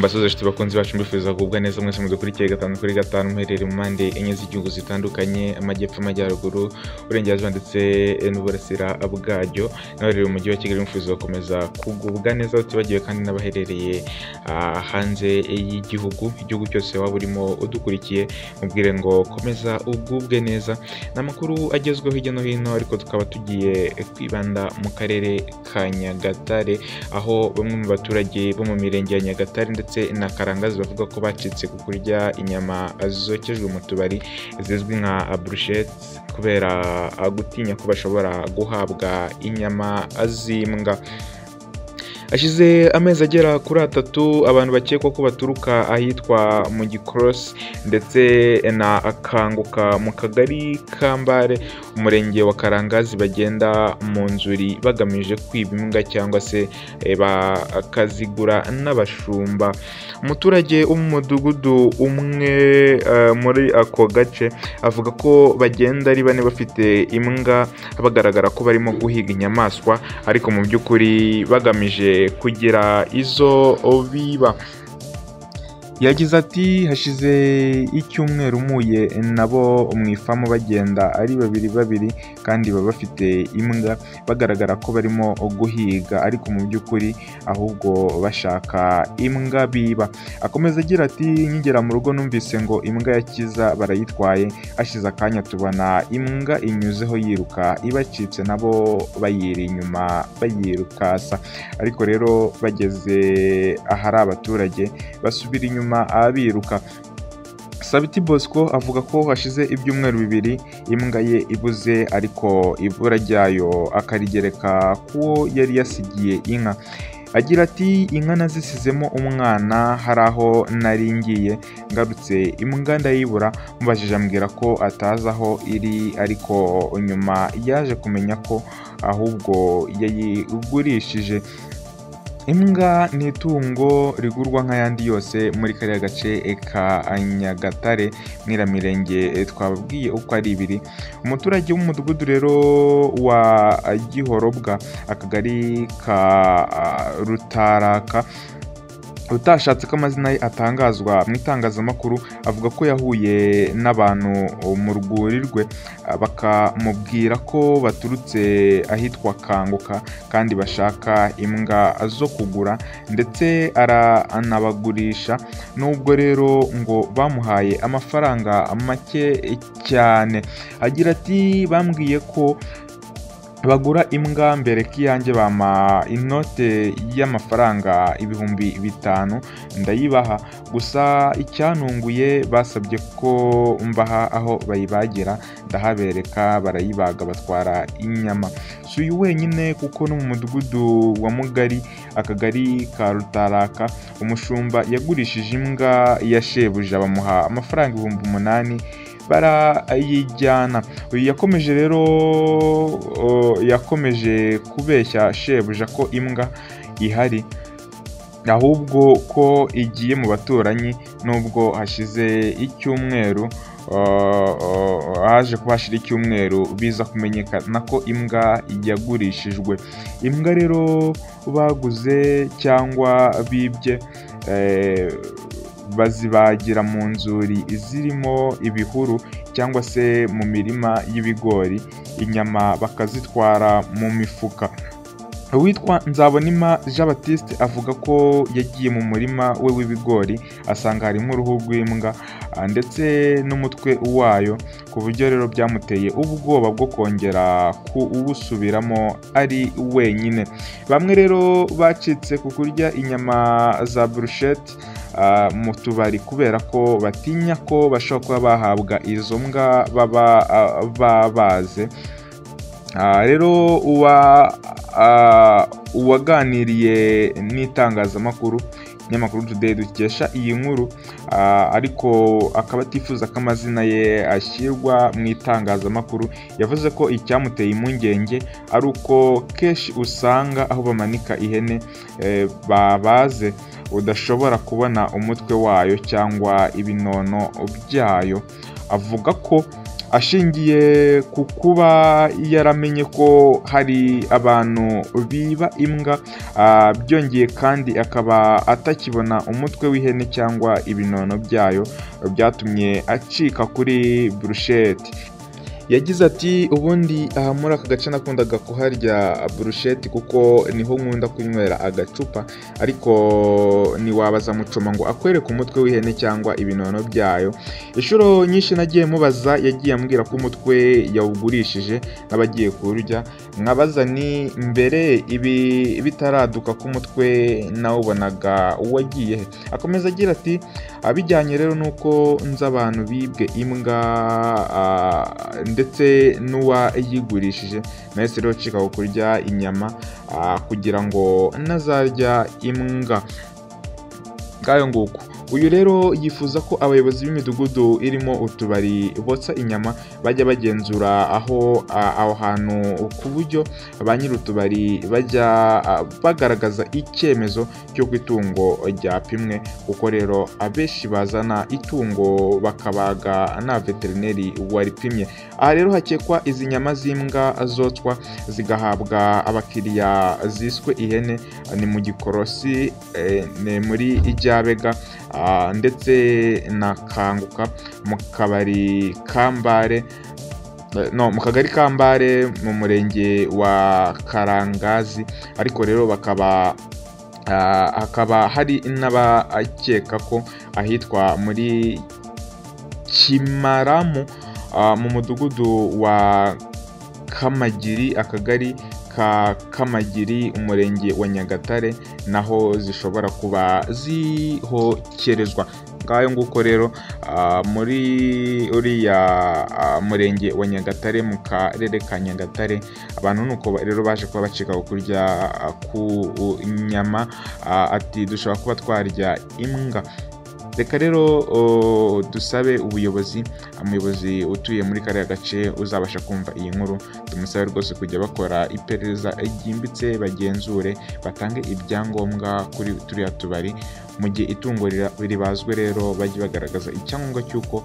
Mbasuhuze inshuti bakunzi bacu, mbifuriza kugubwa neza mwese mudukurikiye gatanu kuri gatanu, muherereye mu mpande enye z'igihugu zitandukanye: amajyepfo, amajyaruguru, uburengerazuba ndetse n'uburasira bwaryo. N'abaherereye mu mujyi wa Kigali mwifuza gukomeza kugubwa neza, tutibagiwe kandi n'abaherereye hanze y'igihugu. Igihugu cyose waba urimo udukurikiye, mubwire ngo komeza ugubwe neza. Ni amakuru agezweho hirya no hino, ariko tukaba tugiye kwibanda mu karere ka Nyagatare, aho bamwe mu baturage bo mu mirenge ya Nyagatare ndetse na Karangazi bavuga ko bacitse ku kurya inyama zokejwe mu tubari zizwi nka brochettes, kubera gutinya ko bashobora guhabwa inyama z'imbwa. Hashize amezi agera kuri 3 abantu bakekwa ko baturuka ahitwa mu Gikorosi ndetse na Akanguka mu kagari ka Mbare, umurenge wa Karangazi, bagenda mu nzuri bagamije kwiba imbwa cyangwa se bakazigura n'abashumba. Umuturage wo mu mudugudu umwe muri ako gace avuga ko bagenda ari bane bafite imbwa, bagaragara ko barimo guhiga inyamaswa, ariko mu by'ukuri bagamije kugira izo biba. Yagize ati: "Hashize icyumweru mpuye nabo mu ifamu, bagenda ari babiri babiri kandi baba bafite imbwa, bagaragara ko barimo guhiga, ariko mu by'ukuri ahubwo bashaka imbwa biba." Akomeza agira ati: "Nkigera mu rugo numvise ngo imbwa ya Kiza barayitwaye, hashize akanya tubona imbwa inyuzeho yiruka ibacitse, nabo bayiri inyuma bayirukasa, ariko rero bageze ahari abaturage basubira inyuma abiruka." Sabiti Bosco avuga ko hashize ibyumweru 2 imbwa ye ibuze, ariko ibura ryayo akarigereka kuwo yari yasigiye inka. Agira ati: "Inka nazisizemo umwana, hari aho nari ngiye, ngarutse imbwa ndayibura, mubajije ambwira ko atazi aho iri, ariko nyuma yaje kumenya ko ahubwo yayigurishije." Imbwa ni itungo rigurwa nk'ayandi yose muri kariya gace ka Nyagatare, Mwiramirenge twababwiye uko ari ibiri. Umuturage w'umudugudu rero wa Gihorobwa, akagari ka Rutaraka, utashatse ko amazina ye atangazwa mu itangazamakuru, avuga ko yahuye n'abantu mu rwuri rwe bakamubwira ko baturutse ahitwa Kanguka kandi bashaka imbwa zo kugura, ndetse aranabagurisha, nubwo rero ngo bamuhaye amafaranga make cyane. Agira ati: "Bambwiye ko bagura imbwa, mbere iyanjye bampa inote y'amafaranga 5000 ndayibaha, gusa icyantunguye basabye ko mbaha aho bayibagira, ndahabereka barayibaga batwara inyama." Si uyu wenyine, kuko no mu mudugudu wa Mugari, akagari ka Rutaraka, umushumba yagurishije imbwa ya shebuja bamuha amafaranga 8000 barayijyana. Uyu yakomeje rero yakomeje kubeshya shebuja ko imbwa ihari, ahubwo ko igiye mu baturanyi. Nubwo hashize icyumweru, haje kuba hashira icyumweru biza kumenyekana ko imbwa yagurishijwe. Imbwa rero baguze cyangwa bibye bazibagira mu nzuri zirimo ibihuru cyangwa se mu mirima y'ibigori, inyama bakazitwara mu mifuka. Uwitwa Nzabonima Jean Baptiste avuga ko yagiye mu murima we w'ibigori asanga harimo uruhu rw'imbwa ndetse n'umutwe wayo, ku buryo rero byamuteye ubwoba bwo kongera kuwusubiramo ari wenyine. Bamwe rero bacitse ku kurya inyama za brochette mu tubari kubera ko batinya ko bashobora kuba bahabwa izo mbwa baba babaze. Rero uwaganiriye n'itangazamakuru, ikinyamakuru Today dukesha iyi nkuru, ariko akaba atifuza ko amazina ye ashyirwa mu itangazamakuru, yavuze ko icyamuteye impungenge ari uko kenshi usanga aho bamanika ihene babaze udashobora kubona umutwe wayo cyangwa ibinono byayo. Avuga ko Ashingiye ku kuba yaramenye ko hari abantu biba imbwa, byongeye kandi akaba atakibona umutwe w'ihene cyangwa ibinono byayo, byatumye acika kuri burusheti. Yagize ati ubundi aha muri aka gace nakundaga kuharya burusheti kuko niho nkunda kunywera agacupa, ariko ntiwabaza Mucoma ngo akwereke umutwe w'ihene cyangwa ibinono byayo. Inshuro nyinshi nagiye mubaza yagiye ambwira ko umutwe yawugurishije n'abagiye kuwurya, nkabaza ni mbere ibi bitaraduka ko umutwe nawubonaga wagiye he. Akomeza agira ati abijyanye rero nuko nzi abantu bibwe imbwa ndetse n'uwayigurishije, nahise rero ncika ku kurya inyama kugira ngo ntazarya imbwa. Ngayo nguko. Uyu rero yifuza ko abayobozi b'imidugudu irimo utubari botsa inyama bajya bagenzura aho hantu ku buryo ba nyir'utubari bajya bagaragaza icyemezo cy'uko itungo ryapimwe, kuko rero abenshi bazana itungo bakabaga na veterineri waripimye. Aha rero hakekwa izi nyama z'imbwa zotswa zigahabwa abakiriya ziswe ihene, ni mu Gikorosi, ni muri Ijyabega ndetse na Kanguka mu kabari Kambare, no mu kagari Kambare mu murenge wa Karangazi. Ariko rero bakaba hakaba hari n'abakeka ko ahitwa muri Kimaramu mu mudugudu wa Kamagiri, akagari ka Kamagiri, umurenge wa Nyagatare, naho zishobora kuba zihokerezwa. Ngayo nguko rero muri uriya murenge wa Nyagatare mu karere ka Nyagatare, abantu nuko rero baje kuba bacika kurya ku nyama, ati dushobora kuba twarya imbwa. Reka rero dusabe ubuyobozi, umuyobozi utuye muri kariya gace uzabasha kumva iyi nkuru, tumusabe rwose kujya bakora iperereza ryimbitse, bagenzure, batange ibyangombwa kuri turiya tubari. Mu gihe itungo ribazwe rero bajye bagaragaza icyangombwa cy'uko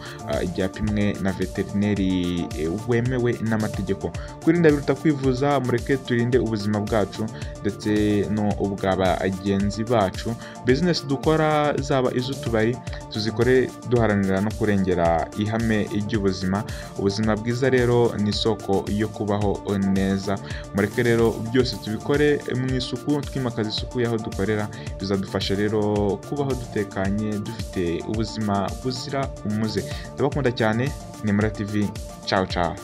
ryapimwe na veterineri wemewe n'amategeko. Kwirinda biruta kwivuza, mureke turinde ubuzima bwacu ndetse n'ubwa bagenzi bacu. Bizinesi dukora zaba iz'utubari tuzikore duharanira no kurengera ihame ry'ubuzima. Ubuzima bwiza rero ni isoko yo kubaho neza. Mureke rero byose tubikore mu isuku, twimakaza isuku y'aho dukorera, bizadufasha rero kubaho dutekanye, dufite ubuzima buzira umuze. Ndabakunda cyane, ni Mura TV, ciao ciao.